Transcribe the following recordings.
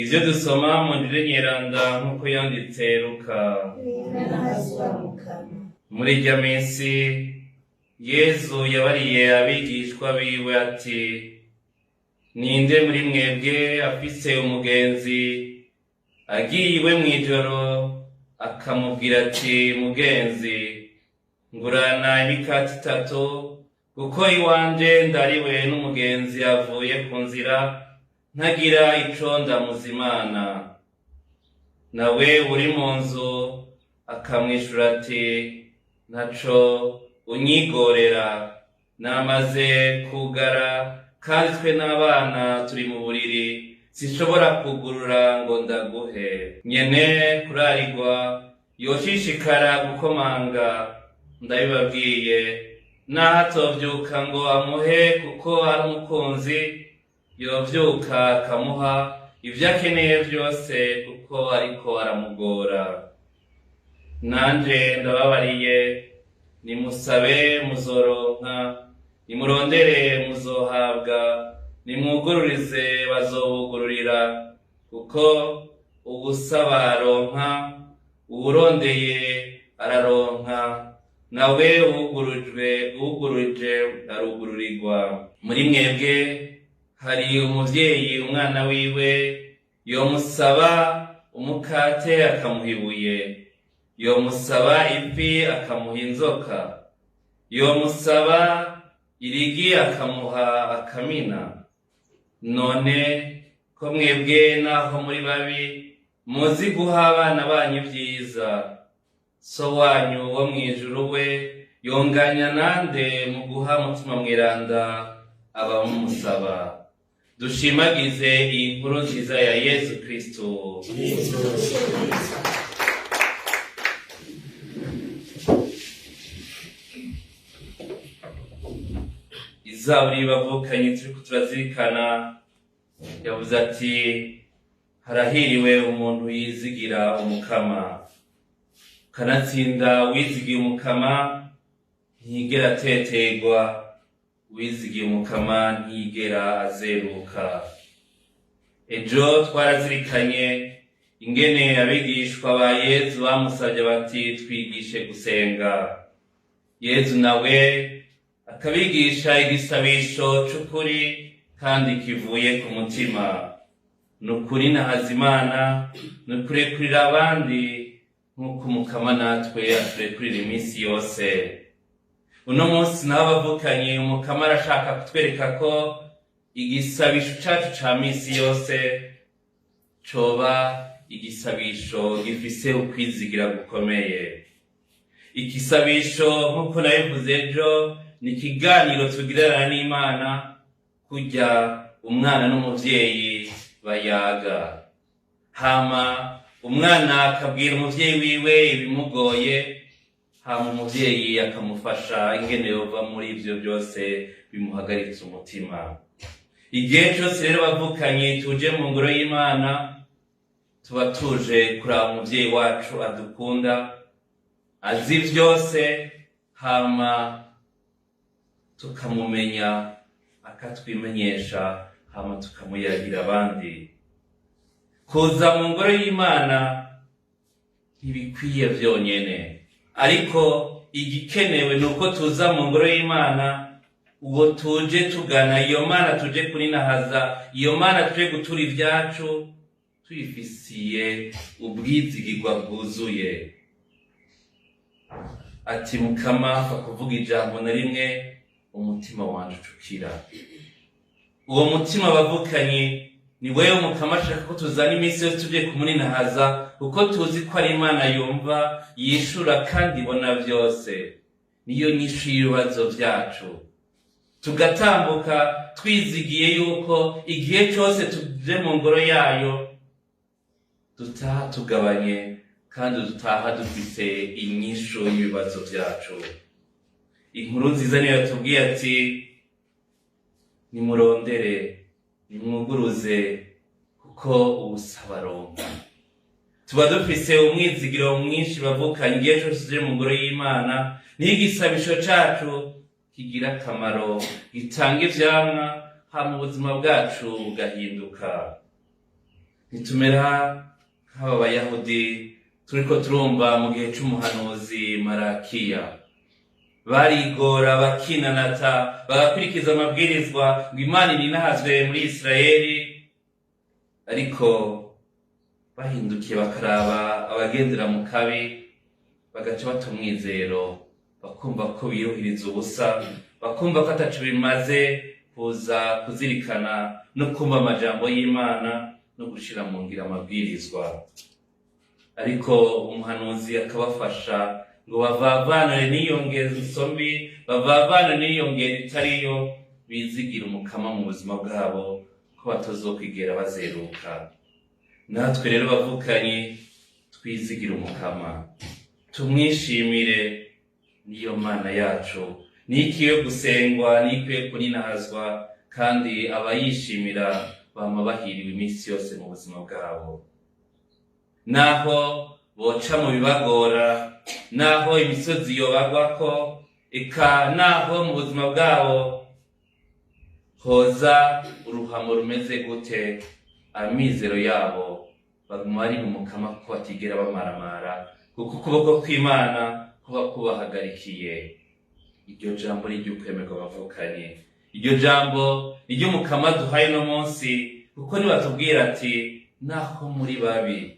Ivyo dusoma mu Njiri Nyeranda nk'uko yanditse Luka. Muri irya minsi Yezu yabariye abigishwa biwe ati: Ninde muri mwebwe afise umugenzi agiye iwe mw'ijoro akamubwira ati: Mugenzi, ngurana imikate itatu, kuko iwanje ndariwe n'umugenzi avuye ku nzira, ntagira ico ndamuzimana. Nawe uri mu nzu akamwishura ati: Ntaco unyigorera, namaze kugara, kandi twe n'abana turi mu buriri, sinshobora kugurura ngo ndaguhe. Nyene kurarigwa yoshishikara gukomanga, ndabibabwiye, naho atovyuka ngo amuhe kuko ari umukunzi, yovyuka akamuha ivyo akeneye vyose kuko ariko aramugora. Nanje ndababariye, nimusabe muzoronka, nimurondere muzohabwa, nimwugururize bazobugururira, kuko uwusaba aronka, uwurondeye araronka, nawe uwuguruje arugururirwa. Muri mwebwe hari umuvyeyi umwana wiwe yomusaba umukate akamuha ibuye, yomusaba ifi akamuha inzoka, yomusaba irigi akamuha akamina? None ko mwebwe naho muri babi muzi guha abana banyu ivyiza, So wanyu wo mw'ijuru we yonganya nande mu guha Mutima Mweranda abamumusaba? Dushimagize iyi nkuru nziza ya Yezu Kristo. Izaburi bavukanye turiko turazirikana yavuze ati: Harahiriwe umuntu yizigira Umukama. Kanatsinda wizigiye Umukama ntiyigera atetegwa, wizigiye Umukama ntiyigera azeruka. Ejo twarazirikanye ingene abigishwa ba Yezu bamusavye bati: Twigishe gusenga. Yezu nawe akabigisha igisabisho c'ukuri kandi kivuye ku mutima. Ni ukuri nahazimana, ni ukurekurira abandi nk'uko Umukama natwe aturekurira iminsi yose. Uno munsi naho abavukanye, Umukama arashaka kutwereka ko igisabisho cacu ca misi yose coba igisabisho gifise ukwizigira gukomeye. Igisabisho, nk'uko nabivuze ejo, ni ikiganiro tugirana n'Imana, kurya umwana n'umuvyeyi bayaga. Hama umwana akabwira umuvyeyi wiwe ibimugoye, hama umuvyeyi akamufasha ingene yova muri ivyo byose bimuhagaritse umutima. Igihe cose rero bavukanye tuje mu ngoro y'Imana, tuba tuje kuraba umuvyeyi wacu adukunda, azi vyose, hama tukamumenya akatwimenyesha, hama tukamuyagira abandi. Kuza mu ngoro y'Imana ntibikwiye vyonyene, ariko igikenewe ni uko tuza mu ngoro y'Imana, uwo tuje tugana, iyo Mana tuje kurinahaza, iyo Mana tuje gutura ivyacu, tuyifisiye ubwizigirwa bwuzuye. Ati: Mukama, fa kuvuga ijambo na rimwe, umutima wanje ucukira. Uwo mutima bavukanye ni wewe Umukama ashaka ko tuzana iminsi yose tuje kumuninahaza, kuko tuzi ko ari Imana yumva, yishura kandi ibona vyose. Niyo nyishu y'ibibazo vyacu. Tugatambuka twizigiye yuko igihe cose tuje mu ngoro yayo dutaha tugabanye, kandi dutaha dufise inyishu y'ibibazo vyacu. Inkuru nziza niyo yatubwiye ati: Nimurondere, nimwuguruze, kuko uwusaba aronka. Tuba dufise umwizigiro mwinshi bavukanye igihe cose tuje mu ngoro y'Imana, niho igisabisho cacu kigira akamaro, gitanga ivyamwa, hama ubuzima bwacu bugahinduka. Ntitumera nk'aba Bayahudi turiko turumva mu gihe c'umuhanuzi Marakiya. Barigora, bakinanata, bagakurikiza amabwirizwa ngo Imana ininahazwe muri Isirayeli, ariko bahindukiye bakaraba abagendera mu kabi, bagaca bata umwizero, bakumva ko biruhiriza ubusa, bakumva ko ataco bimaze kuza kuzirikana no kumva amajambo y'Imana no gushira mu ngiro amabwirizwa. Ariko umuhanuzi akabafasha ngo bavavanure n'iyo ngeso mbi, bavavanure n'iyo ngendo itariyo, bizigira Umukama mu buzima bwabo ko batazokwigera bazeruka. Natwe rero bavukanye, twizigira Umukama, tumwishimire. Niyo Mana yacu, niyo ikwiye gusengwa, niyo ikwiye kuninahazwa, kandi abayishimira bama bahiriwe iminsi yose mu buzima bwabo. Naho boca mu bibagora, naho imisozi yobagwako, eka naho mu buzima bwabo hoza uruhamo rumeze gute, amizero yabo baguma bari mu Mukama, kuko batigera bamaramara, kuko ukuboko kw'Imana kuba kubahagarikiye. Iryo jambo ni iry'ukwemerwa, bavukanye. Iryo jambo ni ry'Umukama duhaye uno munsi, kuko nibatubwira ati: "Naho muri babi,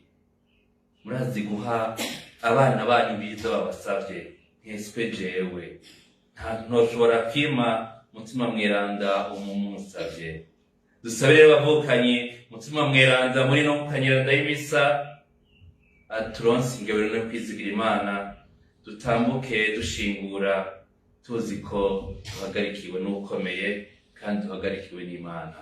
murazi guha abana banyu biza babasavye, nkeswe jewe ntoshobora kwima Mutima Mweranda umumusavye?" Dusabe rero bavukanye, Mutima Mweranda muri no kanyeranda y'imisa aturonse ingabiro no kwizigira Imana, dutambuke dushingura tuzi ko duhagarikiwe n'ukomeye kandi duhagarikiwe n'Imana.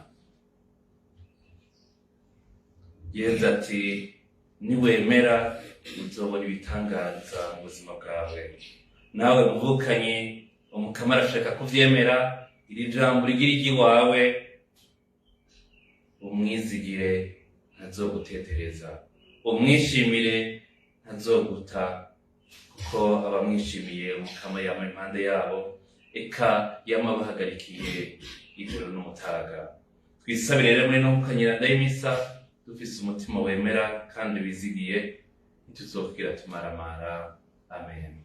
Yezu ati: "Niwemera uzobona ibitangaza mu buzima bwawe." Nawe muvukanye, Umukama arashaka kuvyemera, iri jambo rigira iry'iwawe, umwizigire ntazogutetereza, umwishimire ntazoguta, kuko abamwishimiye Umukama yama impande yabo, eka yama abahagarikiye ijoro n'umutaga. Twisabire rero muri no kanyeranda y'imisa dufise umutima wemera kandi wizigiye, ntituzokwigira tumaramara. Amen.